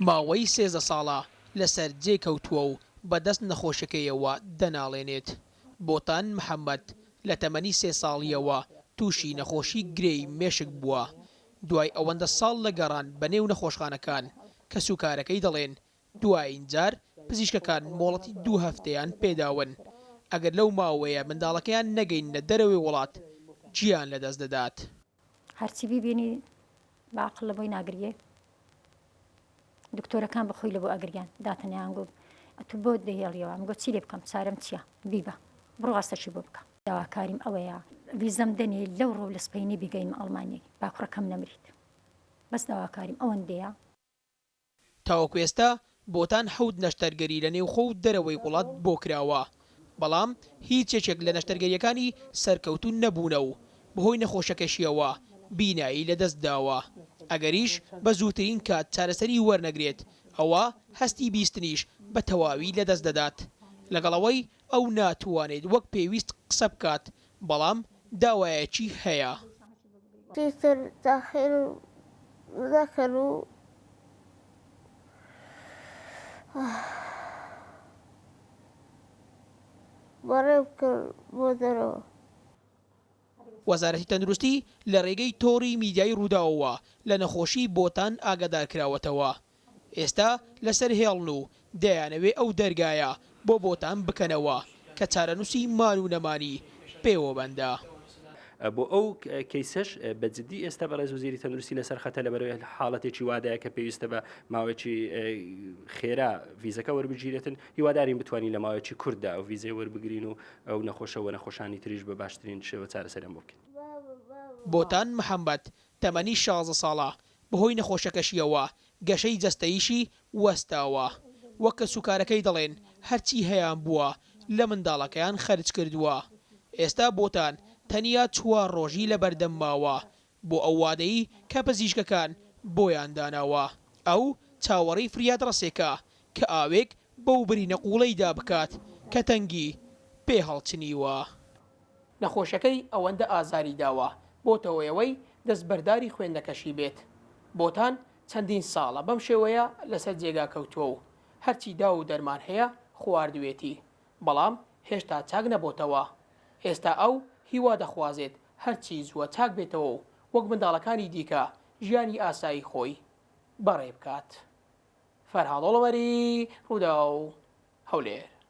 ماوەی 13 ساڵە لەسەر جێ کەوتووە و بەدەست نەخۆشیەکەیەوە دەناڵێنێت. بۆتان محەمەد لە تەمەنی سێ ساڵییەوە تووشی نەخۆشی گرێی مێشک بووە، دوای ئەوەندە ساڵ لە گەڕان بەنێو نەخۆشخانەکان، کەسوکارەکەی دەڵێن، دوایین جار پزیشکەکان مۆڵەتی دوو هەفتەیان پێداون، ئەگەر لەو ماوەیە منداڵەکەیان نەگەیننە دەرەوەی وڵات گیان لەدەست دەدات. هەرچی بیبینی بە عەقڵ لە بۆی ناگریێ دکتۆرەکان بە خۆی لە بۆ ئەگریان داتەنیان گوت ئەتو بۆ دەهێڵیەوە ئەم گوت چی لێ بکەم چارەم چییە بیبە بڕۆ ئاستەکی بۆ بکە داواکاریم ئەوەیە ڤیزەم دەنێ لەو ڕۆ لە سپەینی بیگەیم ئەڵمانیای با کوڕەکەم نەمریت بەس داواکاریم ئەوەندەیە. تاوەکو ئێستا بۆتان حەوت نەشتەرگەری لە نێوخۆ و دەرەوەی وڵات بۆ کراوە، بەڵام هیچ یەکێک لە نەشتەرگەرییەکانی سەرکەوتوو نەبوونە و بەهۆی نەخۆشیەکەشیەوە بینایی لەدەستداوە، ئەگەریش بە زووترین کات چارەسەری وەرنەگرێت ئەوا هەستی بیستنیش بە تەواوی لەدەست دەدات، لەگەڵ ئەوەی ئەو ناتوانێت وەک پێویست قسە بکات، بەڵام داوایەکی هەیە. چیتر تاخیرم نەکەن و بەڕێ بکەن بۆ دەرەوە. وەزارەتی تەندروستی لە رێگەی تۆڕی میدیایی رووداوەوە لە نەخۆشیی بۆتان ئاگادارکراوەتەوە. ئێستا لەسەر هێڵن و دەیانەوێ ئەو دەرگایە بۆ بۆتان بکەنەوە کە چارەنووسی مان و نەمانی پێوە بەندە. بۆ ئەو کەیسەش بە جدی ئێستا بەڕێز وەزیری تەندروستی لەسەر خەتە لەبەرەوەی حاڵەتێکی وادایە کە پێویستە بە ماوەیەکی خێرا ڤیزەکە وەربگیرێتن هیوادارین بتوانین لە ماوەیەکی کورتدا ئەو ڤیزەی وەربگرین و ئەو نەخۆشە و نەخۆشانی تریش بە باشترین شێوە چارەسەریان بۆ بکەین. بۆتان محەمەد، تەمەنی 16 ساڵە، بەهۆی نەخۆشەکەشیەوە گەشەی جەستەییشی وەستاوە. وەک کەسوکارەکەی دەڵێن هەرچی هەیانبووە لە منداڵەکەیان خەرجکردووە. ئێستا بۆتان تەنیا چوار ڕۆژی لەبەردەم ماوە بۆ ئەو وادەی کە پزیشکەکان بۆیان داناوە. ئەو چاوەڕێی فریادڕەسێکە کە ئاوێک بەو برینە قووڵەیدا بکات کە تەنگی پێ هەڵچنیوە. نەخۆشەکەی ئەوەندە ئازاری داوە بۆتە هۆی ئەوەی دەستبەرداری خوێندنەکەشی بێت. بۆتان چەندین ساڵە بەم شێوەیە لەسەر جێگا کەوتووە و هەرچی داو و دەرمان هەیە خواردوێتی، بەڵام هێشتا چاک نەبۆتەوە. ئێستا ئەو هیوا دەخوازێت هەرچی زووە چاک بێتەوە و وەک منداڵەکانی دیکە ژیانی ئاسایی خۆی بەڕێ بکات. فەرهاد ئۆڵوەری، رووداو، هەولێر.